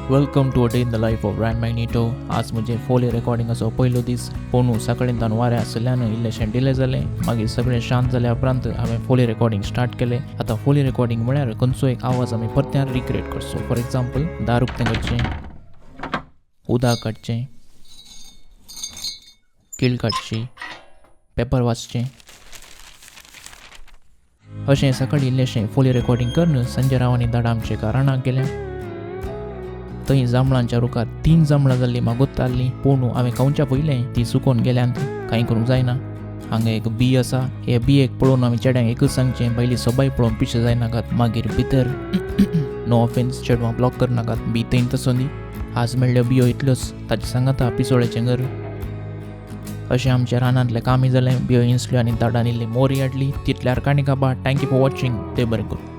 Welcome to a day in the life of Ryan Magneto. आज म्हजें फोली रेकॉर्डिंगाचो पयलो दीस. पोनू सकाळींतान वारें आशिल्ल्यान इल्लेशें डिले जालें. मागीर सगळें शांत जाल्या उपरांत हांवें फोली रेकॉर्डिंग स्टार्ट केलें. आतां फोली रेकॉर्डिंग म्हळ्यार खंयचो एक आवाज आमी परत्यान रिक्रिएट करचो. फॉर एग्जाम्पल, दार उक्तें करचें, उदक काडचें, कील काडची, पेपर वाचचें. अशें सकाळीं इल्लेशें फोली रेकॉर्डिंग करून संजय राव आनी दाडा आमचे एका रानाक गेले. थंय जांबळांच्या रुखार 3 जांबळां जाल्लीं म्हाका जाल्लीं, पूण हांवें खावच्या पयलें ती सुकोवन गेल्यांत. कांय करूंक जायना. हांगा एक बी आसा. हे बियेक पळोवन आमी चेड्यांक एकूच सांगचें, पयलीं सोबाय पळोवन पिशें जायनाकात, मागीर भितर नो ऑफेन्स, चेडवां ब्लॉक करनाकात. बी थंय तसो न्ही. आज मेळ्ळ्यो बियो इतल्योच. ताचे सांगाता पिसोळेचें घर. अशें आमच्या रानांतलें कामय जालें. बियो इंचल्यो आनी दाडान इल्ली मोरी हाडली. तितल्यार काणी काबा. Thank you for watching. ते बरें करूं.